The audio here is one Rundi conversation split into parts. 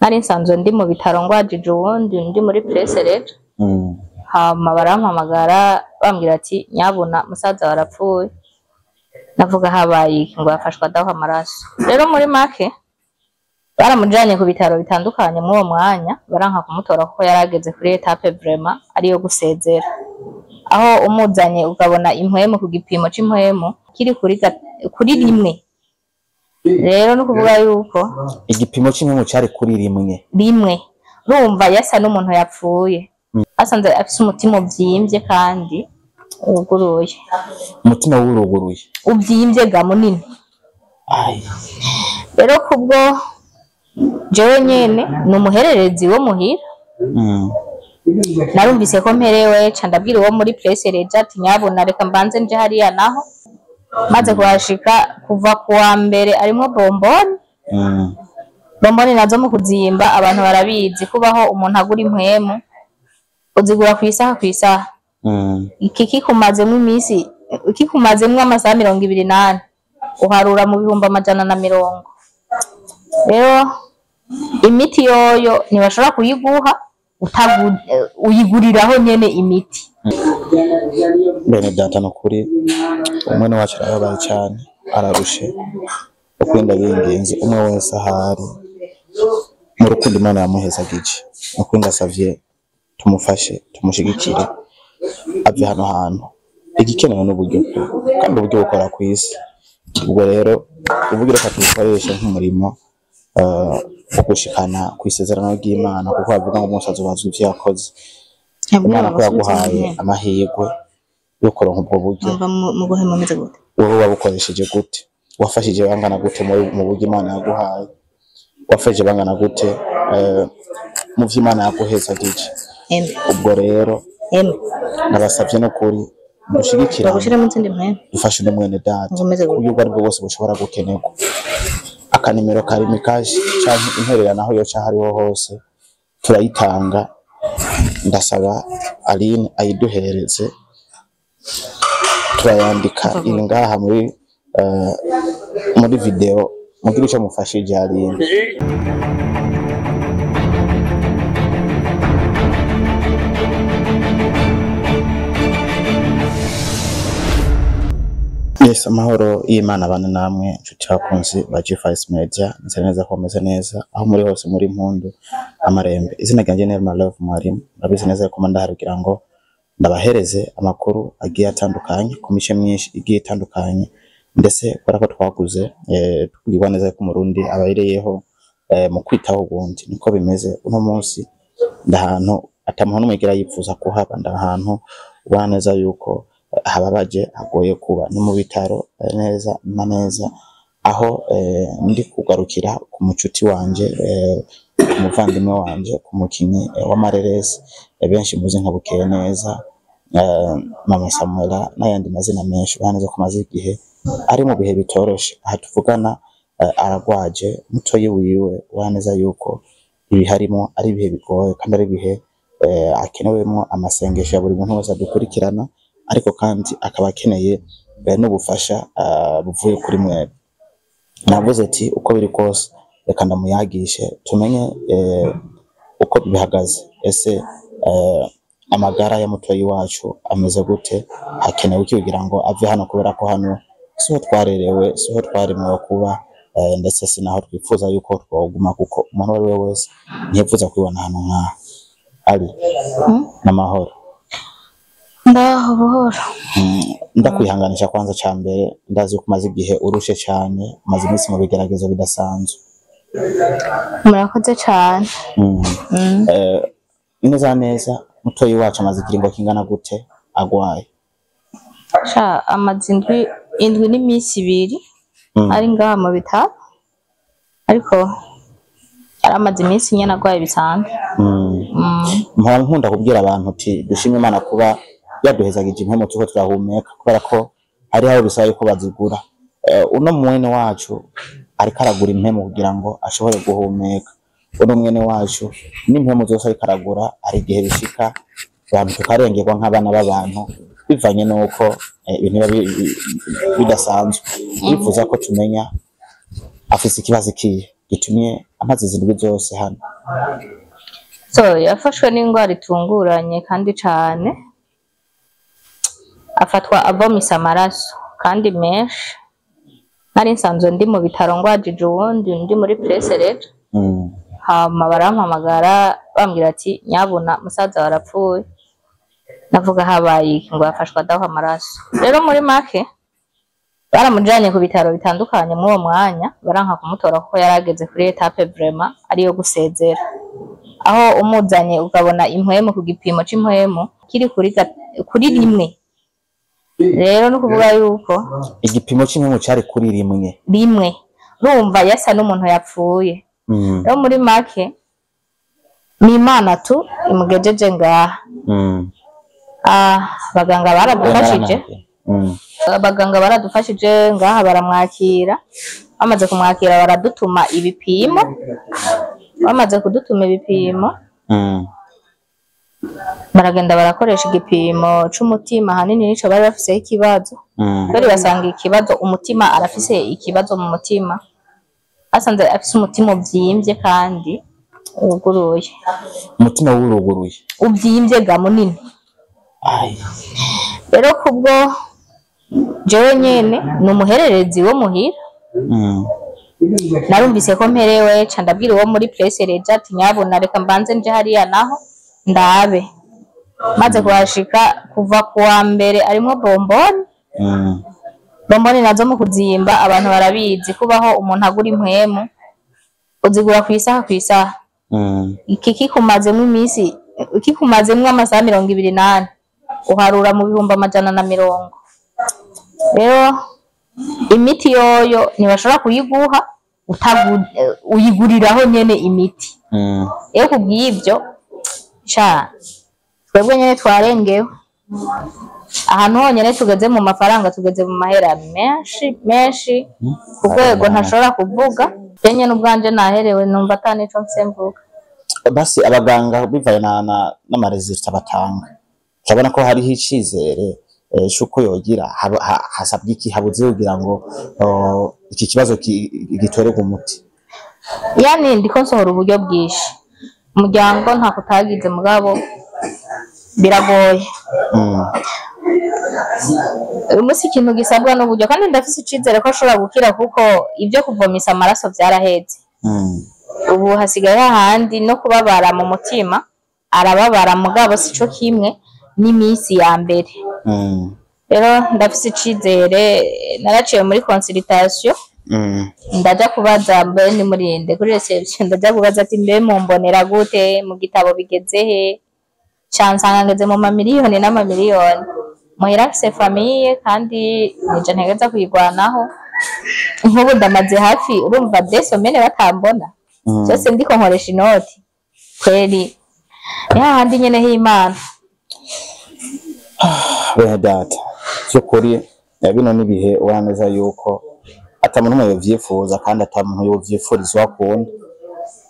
Nari nsanzwe ndi mu bitaro ngwajije uwundi ndi muri presse rero. Hama barampamagara bambwira ati nyabuna musaza warapfuye. Navuga habaye iki ngo yafashwe adaha amaraso. Rero muri make baramujanye ku bitaro bitandukanye muri uwo mwanya baranka kumutora kuko yarageze kuri étape vraiment ariyo gusezera. Aho umuzanye ukabona impwemu ku gipimo c'impwemu kiri kuri rimwe. Rero no kuvuga yuko Igipimo c'impwemu cari kuri rimwe. Rimwe. Urumva yasa n'umuntu yapfuye. Asanze afise umutima uvyimbye kandi wuguruye. Umutima wuruguruye. Uvyimbye ga munini. Ai. Rero kubwo jewe nyene ni umuhererezi wo muhira. Narumvise ko mperewe ca ndabwira uwo muri presse reja ati nyabuna reka mbanze nje hariya naho. Maze kuhashika kuva kuwa mbere arimwo bomboni. Bomboni nazo mu kuzimba abantu barabizi kubaho umuntu agura impwemu uzigura kwisaha kwisaha. Iki kikumazemwo iminsi, kikumazemwo amasaha 24 uharura mu 150,000. Rero imiti yoyo ntibashobora kuyiguha uyiguriraho nyene imiti. Bene data no kuri umwe wacu arababaye cyane ararushe ukwenda bingenzi umwe wese ahari mu rukundo Imana yamuhezagije ukwenda asavye tumufashe tumushigikire ave hano hantu igikenewe n'uburyo kandi uburyo bukora ku isi. Ubwo rero uburyo reka tubukoreshe nk'umurimo wo gushikana ku isezerano ry'Imana kuko bavuga ngo Mose azobazwa ivyo yakoze. Imana ko yaguhaye amahirwe yo kuronka ubwo buryo. Mu guhema meze gute? Wowe wabukoresheje gute? Wafashije bangana gute mu buryo Imana yaguhaye? Wafashije bangana gute mu vyo Imana yaguhezagije? Ubwo rero nabasavye no kuri mushigikira dufashe n'umwene data uburyo ubwo aribwo bwose bushobora gukenerwa. Akanimero ka Lumicash canke intererano aho yoca hariho hose turayitanga. Ndasaba Aline ayiduhereze turayandika iri ngaha muri video mugira ico mufashije Aline. Yes, amahoro y'Imana bane namwe nshuti bakunzi ba G5 Media, nze neza ko meze neza aho muri hose muri impundu amarembe. Izina ryanje ni Elma Love Mwarimu, murabizi neza ko ndahari kugira ngo ndabahereze amakuru agiye atandukanye ku mice myinshi igiye itandukanye, ndetse kubera ko twaguze tubwirwa neza ko Umurundi abayereyeho mu kwitaho ubundi niko bimeze. Uno munsi ndahantu atamuntu n'umwe yifuza kuhaba, ndahantu ubona neza yuko hababaje hagoye kuba ni mu bitaro neza na neza aho ndi kugarukira ku mucuti wanje ku muvandimwe wanje ku mukinyi w'amareresi benshi muzi nka Bukeye neza Mama Samuela n'ayandi mazina menshi ubona neza ko amaze igihe ari mu bihe bitoroshe. Aha tuvugana aragwaje mutoyi wiwe ubona neza yuko ibiharimo ari ibihe bigoye kandi ari ibihe akenewemo amasengesho ya buri muntu wese adukurikirana, ariko kandi akaba akeneye n'ubufasha buvuye kuri mwebwe. Navuze ati uko biri kose reka ndamuyagishe tumenye uko bihagaze, ese amagara ya mutoyi wacu ameze gute, hakenewe iki kugira ngo ave hano kubera ko hano siho twarerewe siho twaremewe kuba ndetse sinaho twifuza yuko twoguma kuko umuntu uwo ari we wese ntiyifuza kwibona hano nkaha. Ali n'amahoro. Ndaho buhoro. Ndakwihanganisha kwanza ca mbere ndazi ko umaze igihe urushe cyane, umaze iminsi mu bigeragezo bidasanzwe. Murakoze cyane. Neza neza mutoyi wacu amaze ikiringo kingana gute agwaye? Sha amaze indwi n'iminsi ibiri ari ngaha mu bitaro, ariko aramaze iminsi nyene agwaye bisanzwe. Mpora nkunda kubwira abantu uti dushime Imana kuba yaduhezagije impwemu turiko turahumeka kubera ko hari aho bisaba yuko bazigura. Uno mwene wacu ariko aragura impwemu kugira ngo ashobore guhumeka. Uno mwene wacu n'impwemu zose ariko aragura, hari igihe bishika abantu tukarengerwa nk'abana b'abantu bivanye n'uko ibintu biba bidasanzwe. Bifuza ko tumenya afise ikibazo ikihe gitumye Amaze zindwi zose hano. So yafashwe n'indwara itunguranye kandi cane, afatwa avomisa amaraso kandi menshi. Nari nsanzwe ndi mu bitaro ngwajije uwundi ndi muri presse rero. Hama barampamagara bambwira ati nyabuna musaza warapfuye. Navuga habaye iki, ngo yafashwe adaha amaraso. Rero muri make baramujanye ku bitaro bitandukanye muri uwo mwanya, baranka kumutora kuko yarageze kuri etape vraiment ariyo gusezera. Aho umuzanye ukabona impwemu ku gipimo c'impwemu kiri kuri rimwe. Rero no kuvuga yuko igipimo c'impwemu cari kuri rimwe. Rimwe. Urumva yasa n'umuntu yapfuye. Rero muri make ni Imana tu imugejeje ngaha. Abaganga baradufashije. Abaganga baradufashije ngaha baramwakira. Bamaze kumwakira baradutuma ibipimo. Bamaze kudutuma ibipimo. Baragenda barakoresha igipimo c'umutima, hanini nico bari bafise ikibazo. Bari basanga ikibazo umutima, arafise ikibazo mu mutima. Asanze afise umutima uvyimvye kandi wuguruye. Umutima wuruguruye. Uvyimvye ga munini. Rero kubwo jewe nyene ni umuhererezi wo muhira. Narumvise ko mperewe ca ndabwira uwo muri presse reja ati nyabuna reka mbanze nje hariya naho ndabe. Maze kuhashika kuva kuwa mbere arimwo bomboni. Bomboni nazo mu kuzimba abantu barabizi kubaho umuntu agura impwemu uzigura kwisaha kwisaha. Iki kikumazemwo iminsi, kikumazemwo amasaha 24 uharura mu 150,000. Rero imiti yoyo ntibashobora kuyiguha uyiguriraho nyene imiti. Rero kubw'ivyo sha twebwe nyene twarengewe. Ahantu honyene tugeze mu mafaranga, tugeze mu mahera menshi menshi ku rwego ntashobora kuvuga. Jenye n'ubwanje naherewe numva ata nico mfise mvuga. Basi abaganga bivaye n'amaresultat batanga, turabona ko hariho icizere c'uko yogira hasabwe iki, habuze kugira ngo iki kibazo gitorerwe umuti. Yani ndiko nsohora uburyo bwinshi, umuryango ntako utagize mugabo biragoye. Uyu munsi ikintu gisabwa n'uburyo, kandi ndafise icizere ko ashobora gukira kuko ibyo kuvomisa amaraso vyaraheze. Ubu hasigaye ahandi no kubabara mu mutima, arababara mugabo sico kimwe n'imisi ya mbere. Rero ndafise icizere, naraciye muri consultation. Ndaja kubaza mbe ni murinde kuri reception, ndaja kubaza ati mbe mumbonera gute mu gitabo bigeze he? Cansanga ngeze mu mamiliyoni n'amamiliyoni. Muhira afise famille kandi nije ntegeza kuyigwanaho. Nk'ubu ndamaze hafi urumva des semaines batambona. Byose ndiko nkoresha inoti. Kweri ni hahandi nyene h'Imana. Bene data, by'ukuri bino nibihe ubona yuko ata muntu umwe yovyifuza kandi ata muntu yovyifurizwa akunda.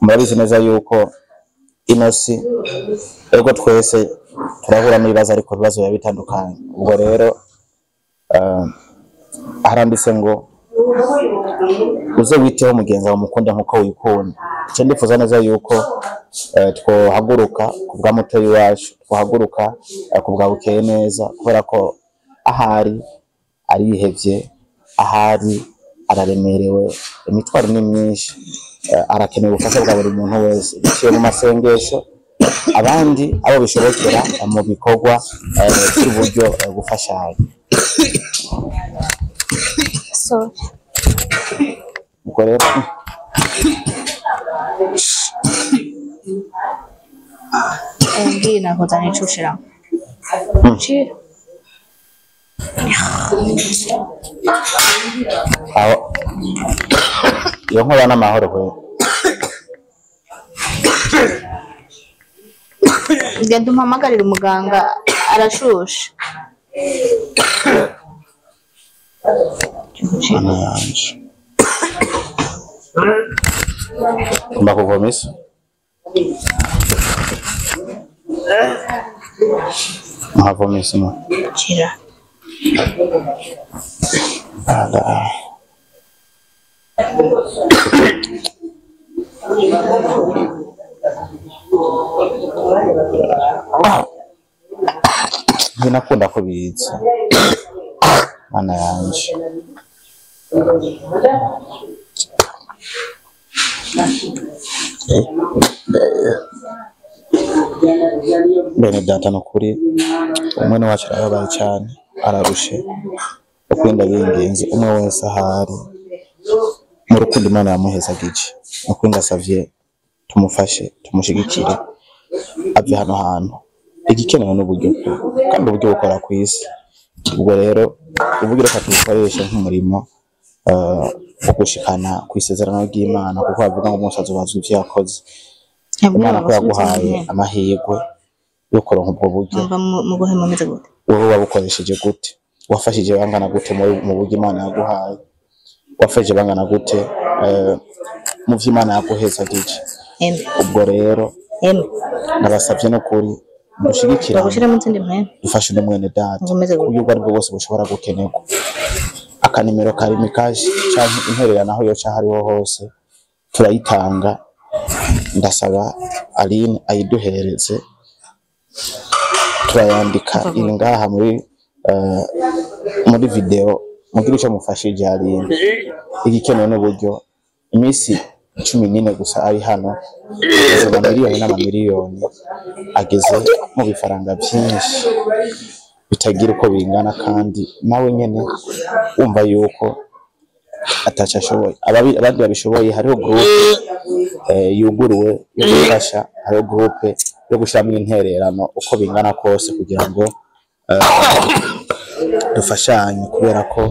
Murabizi neza yuko ino si ego twese turahura n'ibibazo, ariko ibibazo biba bitandukanye. Ubwo rero haranditse ngo uze witeho mugenzi wawe umukunde nkuko wikunda. Ico ndifuza neza yuko twohaguruka ku bwa mutoyi wacu, twohaguruka ku bwa Bukeye neza, kubera ko ahari arihevye, ahari araremerewe, imitwaro ni myinshi, arakeneye ubufasha bwa buri muntu wese biciye mu masengesho, abandi abo bishobokera mu bikorwa by'uburyo gufashanya. Ubwo rero ngiye nakoza nicushira. Aho iyo nkoba n'amahoro kwe. Genda umpamagarire umuganga arashushe. Mana yanje. Ugomba kuvoma isi? Nkavoma isi mo. Kira. Ala. Ntinakunda ko biza mana yanje. Bene data nukuri umwe wacu arababaye cyane, ararushe. Ukwenda bingenzi umwe wese ahari mu rukundo Imana yamuhezagije, nukuri ndasavye tumufashe tumushigikire ave hano hantu. Igikenewe n'uburyo pe, kandi uburyo bukora ku isi. Ubwo rero uburyo reka tubukoreshe nk'umurimo wo gushikana ku isezerano ry'Imana, kuko bavuga ngo Mose azobazwa ivyo yakoze. Imana ko yaguhaye amahirwe yo kuronka ubwo buryo, mu guhema meze gute? Wowe wabukoresheje gute? Wafashije bangana gute mu buryo Imana yaguhaye? Wafashije bangana gute mu vyo Imana yaguhezagije? Ubwo rero nabasavye n'ukuri mushigikira dufashe n'umwene data uburyo ubwo aribwo bwose bushobora gukenerwa. Akanimero ka Lumicash canke intererano aho yoca hariho hose turayitanga. Ndasaba Aline ayiduhereze, turayandika iri ngaha muri video mugira ico mufashije Aline. Igikenewe n'uburyo, iminsi 14 gusa ari hano, amamiliyoni n'amamiliyoni ageze mu bifaranga byinshi bitagira uko bingana, kandi nawe nyene wumva yuko ataca ashoboye. Abandi babishoboye, hariho groupe yuguruwe yo gufasha, hariho groupe yo gushiramwo intererano uko bingana kose kugira ngo dufashanye, kubera ko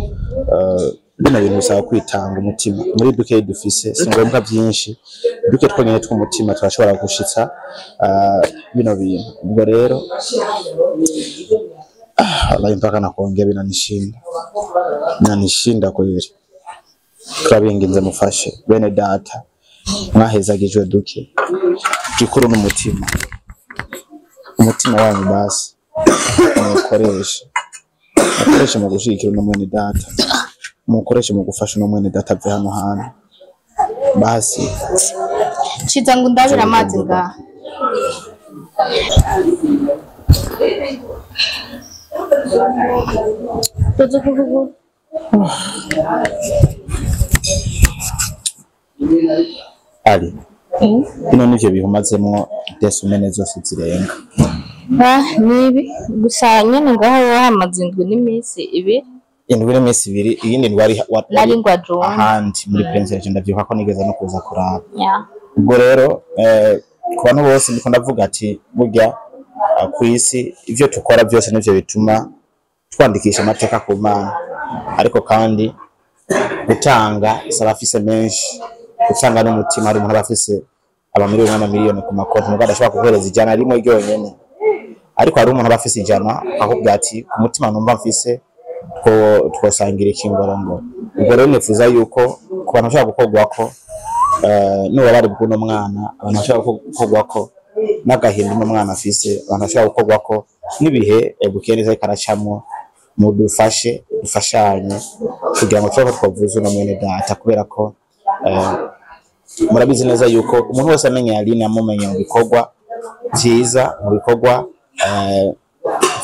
bino bintu bisaba kwitanga umutima. Muri duke dufise si ngombwa byinshi, duke twonyene tw'umutima turashobora gushitsa bino bintu. Ubwo rero wallahi mpaka nakuongea binanishinda, binanishinda kweli. Turabinginze mufashe bene data, mwahezagijwe duke, gikuru n'umutima, umutima wanyu basi mukoreshe, mukoreshe mu gushigikira uno mwene data, mukoreshe mu gufasha uno mwene data ave hano hantu basi. Ciza ngo ndabira amazi ngaha. Ali, bino nivyo bihumazemwo desumene zose zirenga. Nibi gusa nyene ngaho hamaze indwi n'iminsi ibiri. Indwi n'iminsi ibiri, iyindi ndwi nari ngwaje ahandi muri Prince, ndavyibuka ko nigeze no kuza kuraba. Ubwo rero ku bantu bose ndiko ndavuga ati burya ku isi ivyo tukora byose nivyo bituma twandikisha amateka ku Mana, ariko kandi gutanga saba afise menshi, gutanga n'umutima. Hari umuntu aba afise amamiliyoni n'amamiliyoni ku makonti, mugabo adashobora kuguhereza ijana rimwe ryonyene, ariko hari umuntu aba afise ijana akakubwira ati ku mutima numva mfise twosangira ikingorongoro. Ubwo rero nifuza yuko ku bantu bashobora gukorwako n'ububabare bw'uno mwana, abantu bashobora gukorwako n'agahinda uno mwana afise, abantu bashobora gukorwako n'ibihe Bukeyeneza ariko aracamwo, mudufashe dufashanye kugira ngo tube twavuza uno mwene data, kubera ko murabizi neza yuko umuntu wese amenye Aline amumenye mu bikorwa vyiza, mu bikorwa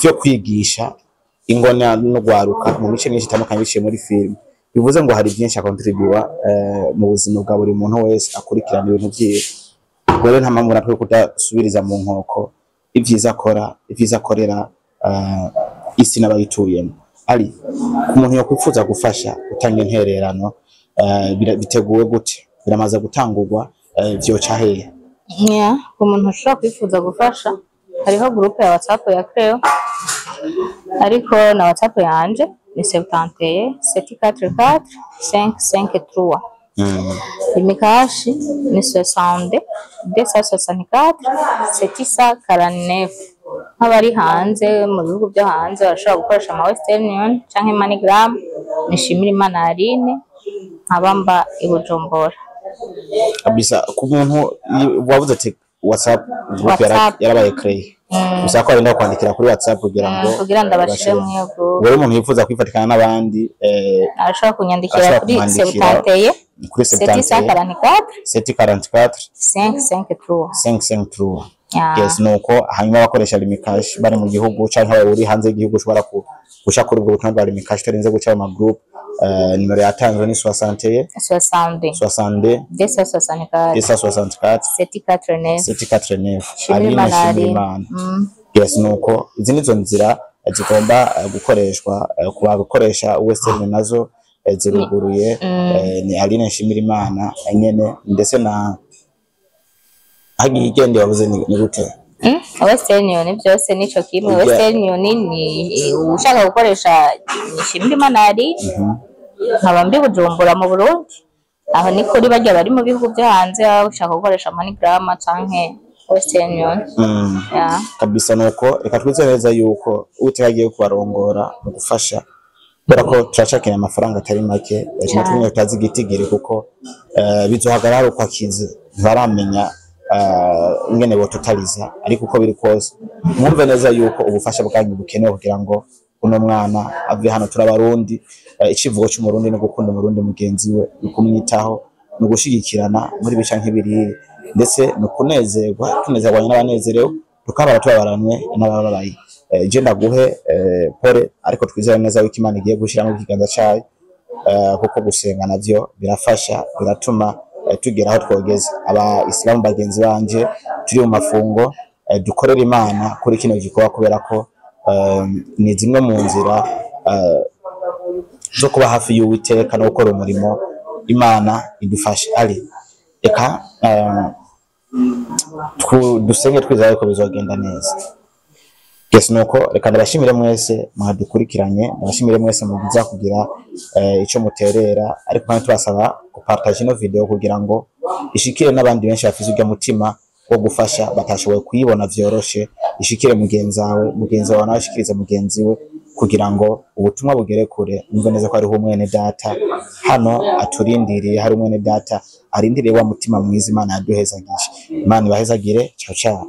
vyo kwigisha ingona n'ugwaruka mu mice myinshi itandukanye biciye muri filime. Bivuze ngo hari byinshi akontribuwa mu buzima bwa buri muntu wese akurikirana ibintu vyiwe. Ubwo rero nta mpamvu natwe kudasubiriza mu nkoko ivyiza akora, ivyiza akorera isi n'abayituyemo. Ali, ku muntu yakwifuza gufasha gutanga intererano, biteguwe gute? Biramaze gutangurwa, vyoca hehe? Ku muntu ushobora kwifuza gufasha, hariho groupe ya WhatsApp ya Creo, ariko na WhatsApp yanje ni 71 744 553. Lumicash ni 62 264 749. Nk'abari hanze mu bihugu byo hanze barashobora gukoresha ama Western Union canke MoneyGram. Nishimira Imana Aline, nkabamba i Bujumbura. Kabisa ku muntu wavuze ati WhatsApp group yarabaye créé, gusa ko arenda kwandikira kuri WhatsApp kugira ngo Kugira ndabashire mu iyo group. Ubwo rero umuntu yifuza kwifatikana n'abandi, Arashobora kunyandikira arashobora kuri kumwandikira 71 kuri 744 744 553. 553. Ya. Yes, nuko hanyuma abakoresha Lumicash bari mu gihugu canke uri hanze y'igihugu, ushobora guca kuri ubwo butumwa bwa Lumicash utarinze guca mu ma group. Nimero yatanzwe ni 61 62 62 264 264 749. 749. Shimira Aline Imana Aline. Shimirimana. Yes, nuko izi nizo nzira zigomba gukoreshwa ku bakoresha Western, nazo ziruguruye. Ni Aline Nshimirimana nyene, ndetse na hagiye igende wabuze ni gute? Western Union byose nico kimwe. Western Union ni ushaka gukoresha ni Shimirimana Aline, nkaba ndi Bujumbura mu Burundi. Aho ni kuri barya bari mu bihugu byo hanze, baba bashaka gukoresha MoneyGram canke Western Union. Yeah. Kabisa, nuko reka twizere neza yuko Uwiteka agiye kubarongora mu gufasha, kubera ko turacakeneye amafaranga atari make, tumwe tumwe tutazi igitigiri, kuko bizohagarara uko akize, ntibaramenya ingene bototaliza. Ariko uko biri kose, mwumve neza yuko ubufasha bwanyu bukenewe kugira ngo uno mwana ave hano. Turabarundi, icivugo c'Umurundi no gukunda Umurundi mugenzi we, ni kumwitaho, ni ugushigikirana muri bica nk'ibiriye, ndetse ni ukunezerwa tunezerwanya n'abanezerewe, tukabara tubabaranwe n'abababaye. Je ndaguhe pole, ariko twizere neza yuko Imana igiye gushyiramo ikiganza cayo, kuko gusenga navyo birafasha, biratuma tugera aho twogeze. Aba isilamu bagenzi banje turi mu mafungo, dukorere Imana kuri kino gikorwa, kubera ko ni zimwe mu nzira zo kuba hafi y'Uwiteka no gukora umurimo. Imana idufashe. Ari reka dusenge twizeye ko bizogenda neza. Yes, nuko reka ndabashimire mwese mwadukurikiranye, ndabashimire mwese mugiza kugira ico muterera, ariko kandi tubasaba gupartage ino video kugira ngo ishikire n'abandi benshi bafise urya mutima wo gufasha batashoboye kuyibona vyoroshe. Ishikire mugenzi wawe, mugenzi wawe nawe ashikirize mugenzi we, kugira ngo ubutumwa bugere kure. Mwumve neza ko hariho umwene data hano aturindiriye, hari umwene data arindiriye wa mutima mwiza Imana yaduhezagije. Imana ibahezagire. Ciao ciao.